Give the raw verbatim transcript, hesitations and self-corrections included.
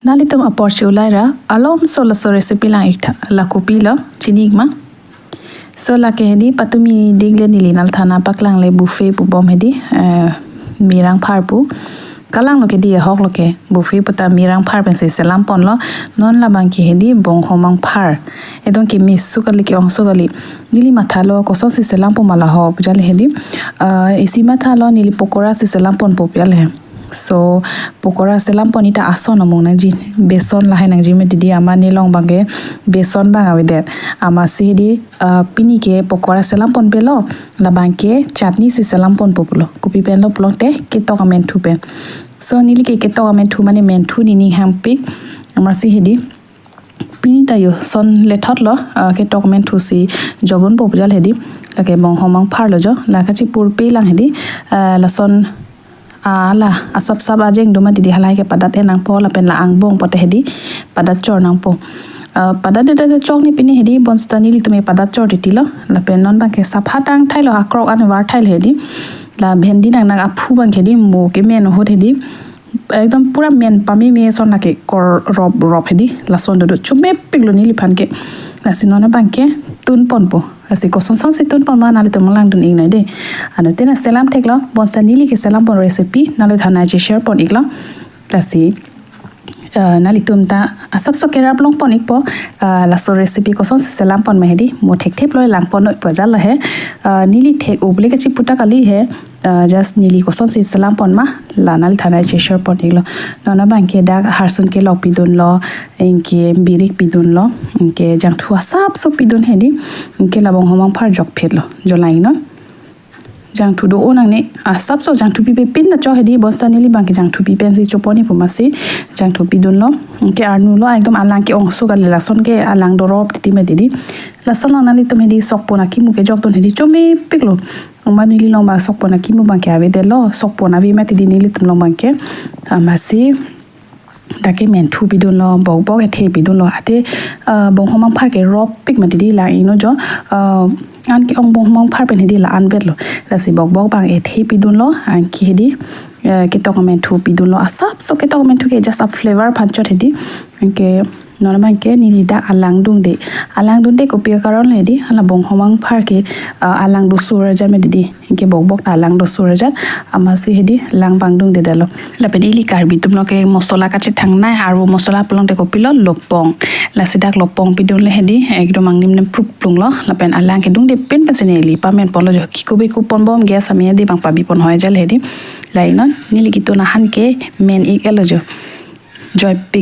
Nanglitum apor chulai ra, alomso laso recipe lang-ik tha, la kopilo, chini-ik ma? So lake hedi patumi dikle neli nangthan nangpaklang le buffet pubom hedi, eh, mirang phar pu. Kalanglo ke di ahoklo ke, buffet puta mirang phar pensi selam ponlo, non labang ke hedi bonghomang phar. Ekdom ke mesu kali ke ongso kali. Neli mathalo kosonsi selam pon ma la ho pu jale hedi. Eh, isi mathalo neli pokora si selam ponpo pu jale he. So, pokora selam pon ita ason amung nangji, beson lahai nangji mati di, amat nelong abang ke beson abang avedet. Amatsi hedi, ah, pini ke pokora selam ponpelo, labang ke chutney si selam ponpo pulo. Kopi penlo pulote ketok amenthu pen. So, neli ke ketok amenthu mane menthu nini hangpik. Amatsi hedi pini ta yo son lethotlo, ah, ketok amenthu si jok unpo pu jale hedi. Lake bonghomang pharlo jo, la kachipurpe lang hedi, ah, lason, ah, la asapsap ajeng do mati di, halahai ke padat-et nangpo lapen la angbong pote hedi padat chor nangpo. Ah, padat-et ta chok ni pini hedi, bonsita nelitum ke padat chor titilo, lapen non abang ke sapha tang thailo, akrok an var thailo hedi. La bhendi nang nang aphu abang ke hedi mo kemen ahut hedi. Ekdom pura men pameme ason lake kor rop rop hedi, lason dodo chomepiklo neliphan ke. Lasi non abang ke tun ponpo. Lasi kosonsonsi tun pon ma nanglitum langdun-ik noi de. Anuttin nangselam theklo, bonsita neli keselam pon recipe nanglithan nangji share pon-iklo. Lasi, eh, nanglitum ta asapso kerap long pon-ikpo, eh, laso recipe kosonsi selam pon ma hedi, mo thektheplo lang pon noi pu jalo he. Eh, neli thek-o pu le kachipu ta kali he. Ah, just neli kosonsi selam pon ma, la nanglithan nangji share pon-iklo. Non abang ke dak harsun kelok pidunlo, anke birik pidunlo, anke jangthu asapso pidun hedi, anke la bonghomang phar jokphitlo, jo lang-ik non. Jangthu do-o nangne, asapso jangthu pipe pin ta chok hedi, bonsita neli abang ke jangthu pi pensi chopon-ikpo amatsi, jangthu pidunlo, anke arnulo, ekdom alang ke ongso kali, lason ke alang dorop titi mati di. Lason lo nanglitum hedi sokpon akimu kejokdun hedi chomepiklo. Amat neli long abang sokpon akimu abang ke avedetlo, sokpon ave mati di nelitum long abang ke. Amatsi dak ke menthu pidunlo, bokbok ethe pidunlo. Ate, ah, bonghomang phar ke ropik mati di, lang-ik non jo. Ah, anke ong bonghomang phar pen hedi la anvetlo. Lasi bokbok abang ethe pidunlo, anke hedi, eh, ketok amenthu pidunlo. Asapso ketok amenthu ke just a flavor aphan chot hedi. Anke non abang ke neli dak alang dungde. Alang dungde kopi akaron le hedi, hala bonghomang phar ke, ah, alang do sur ajat mati di. Anke bokbok ta alang do sur ajat, amatsi hedi lang abang dungdedetlo. Lapen ili Karbi atumlo ke mosola kachethang nai, arvo mosola pulote kopilo, lopong. Lasi dak lopong pidunle hedi, ekdom angnim nem prup plunglo. Lapen alang kedungde pin pensi neli pamen ponlo jo. Kiko be kupon bom gas amia di abang pabi pon hoi jale hedi. Lang-ik non, neli ketun ahan ke men-ik-etlo jo. Joypik.